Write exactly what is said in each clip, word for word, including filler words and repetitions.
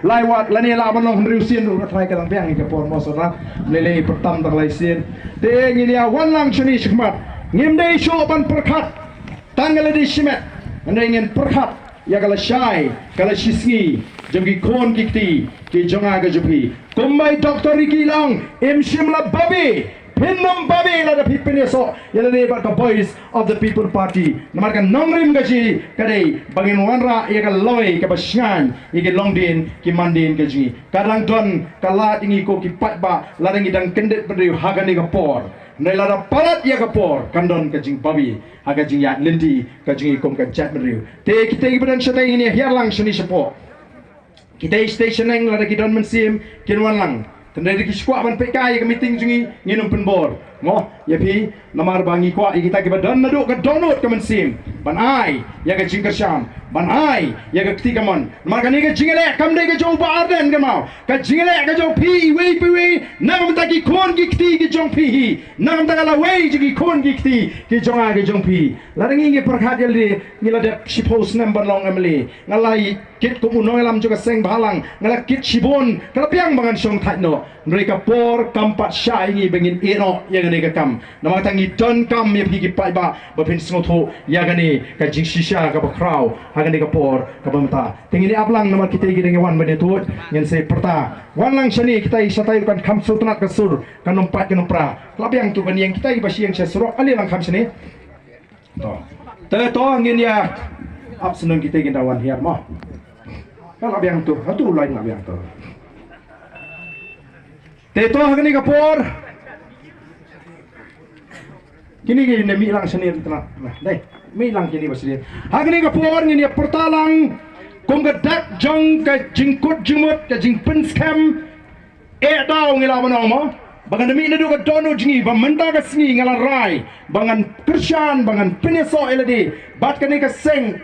Lai wat lane lah ban long hynriew sien ruh, ka trai ka dang biang ïa ka por, mo sawdong. Lei lei pyrtam tang lai sien. Te ngin ïa wan lang shane shakhmat. Ngim dei shuh ban pyrkhat tang ïa lade shimet, hynrei ngin pyrkhat ïa ka lashai ka lashisngi jong ki khun ki kti ki jong nga ki jong phi. Kumba i Doctor Ricky i la ong, im shym la babe, phin ym babe lada phi pynïasoh ïa lade bad ka Voice of the People Party. Namar ka nongrim ka jong ngi ka dei ba ngin wanrah ïa ka lawei kaba shngaiñ ïa ki longdien ki mandien ki jong ngi. Ka dang don ka lad ïa ngi ko ki paidbah lada ngi dang kyndit bynriew ha kane ka por. Hynrei lada palat ïa ka por kan don ka jingbabe ha ka jingïaid lynti ka jong ngi kum ka jaitbynriew. Te kita kiba don shatei ngin ïa hiar lang shane shapoh. Kita shatei shaneng lada ki don mynsiem kin wan lang. Tang da ki shu kwah ban peit kai ïa ka meeting jong ngi, ngin ym pynbor, mo, ïa phi, namar ba ngi kwah ïa kita kiba don naduh ka dohnud ka mynsiem ban ai ïa ka jingkyrshan, ban ai ïa ka kti kamon. Namar kane ka jingïaleh kam dei ka jong u Bah Ardent kynmaw, ka jingïaleh ka jong phi iwei pa iwei, na ka bynta ki khun ki kti ki jong phi hi, na ka bynta ka lawei jong ki khun ki kti ki jong nga ki jong phi. Lada ngi ngi pyrkhat ïa lade, ngi la dep shiphew snem ban long M L A, nga la kit kum u nongïalam jong ka seng bhalang, nga la kit shibun, ka la biang ba ngan shong thait noh. Hynrei ka por kam pat shah ïa ngi ba ngin ïehnoh ïa kane ka kam. Namar kata ngi donkam ïa phi ki paidbah ba phin sngewthuh ïa kane ka jingshisha kaba khraw ha kane ka por kaba mynta. Te ngin ïa ap lang namar kita ki dang ïa wan ban ïathuh, ngin sa pyrta. Wan lang shane kita i shatai kan kham sngewtynnat ka sur, kan ym pat kan ym pra. Ka la biang tu kan ïeng kita i ba shu ïeng sha surok, ale lang kham shane. To. Te to ngin ïa ap shnong kita kin da wan hiar mo. Ka la biang tu, ha tu lain la biang tu. Te to ha kane ka por. Kine ki ne mih lang shane tna. Dei, mih lang kine ba shane. Ha kane ka por ngin ïa pyrta lang kum ka dak jong ka jingkut jingmut, ka jingpynskhem. Eh, daw ngi la ban ong mo ba ngan da mih naduh ka dohnud jong ngi ba mynta ka sngi nga la rai ba ngan kyrshan, ba ngan pynïasoh ïa lade bad kane ka seng.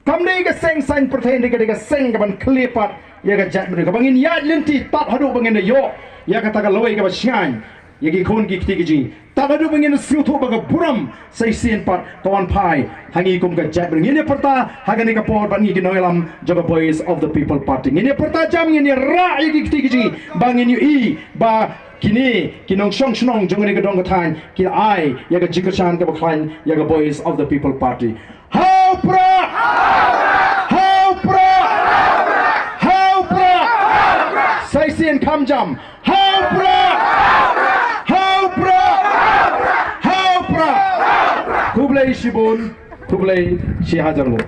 Kam dei ka seng saiñ pyrthei, dei ka, dei ka seng kaban khlieh pat ïa ka jaitbynriew, kaba ngin ïaid lynti tad haduh ba ngin da ïoh ïa kata ka lawei kaba shngaiñ ïa ki khun ki kti ki jong ngi. Tad haduh ba ngin sngewthuh ba ka burom sa shisien pat ka wan phai ha ngi kum ka jaitbynriew. Ngin ïa pyrta ha kane ka por bad ngi ki nongïalam jong ka Voice of the People Party. Ngin ïa pyrta jam, ngin ïa rah ïa ki kti ki jong ngi ba ngin ïohi ba kine ki nongshong shnong jong kane ka dong ka thaiñ ki ai ïa ka jingkyrshan kaba khlaiñ ïa ka Voice of the People Party. Ha u Prah! Ha u Prah! Ha u Prah! Sa shisien kham jam. Ha u Prah! Ha u Prah! Ha u Prah! Khublei shibun, khublei shihajar nguh.